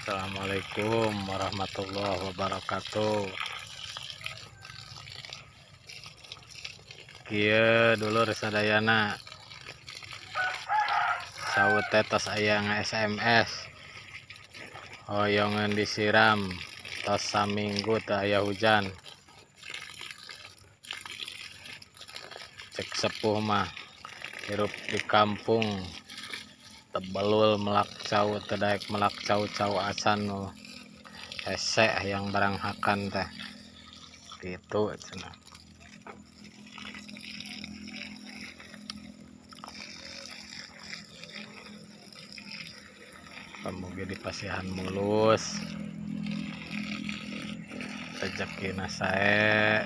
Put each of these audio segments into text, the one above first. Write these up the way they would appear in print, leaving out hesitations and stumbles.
Assalamualaikum warahmatullahi wabarakatuh. Kieu dulur sadayana, cau teh tos aya nga-SMS hoyongeun disiram, tos saminggu teu aya hujan. Cek sepuh mah hirup di kampung tebelul melak cau, teu daek melak cau, cau acan hese hayang baranghakan teh kitu cenah. Mugi dipasihan mulus, rezekina sae,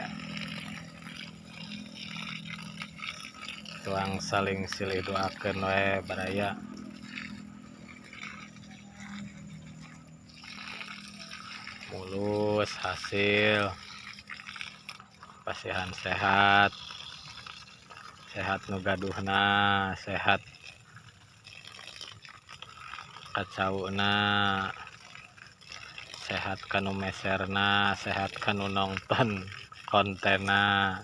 tuang saling silih doakeun we baraya. Mulus hasil, pasihan sehat, sehat nu gaduhna, sehat kacauna, sehat kanu meserna, sehat kanu nongton kontenna.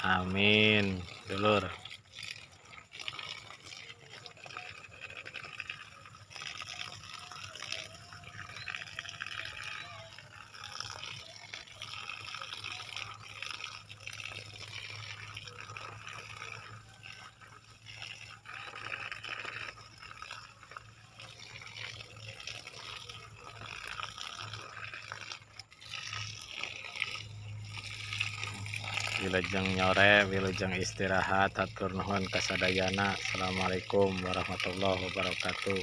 Amin dulur. Wilujeng nyore, wilujeng istirahat, hatur nuhun kasadayana. Assalamualaikum warahmatullahi wabarakatuh.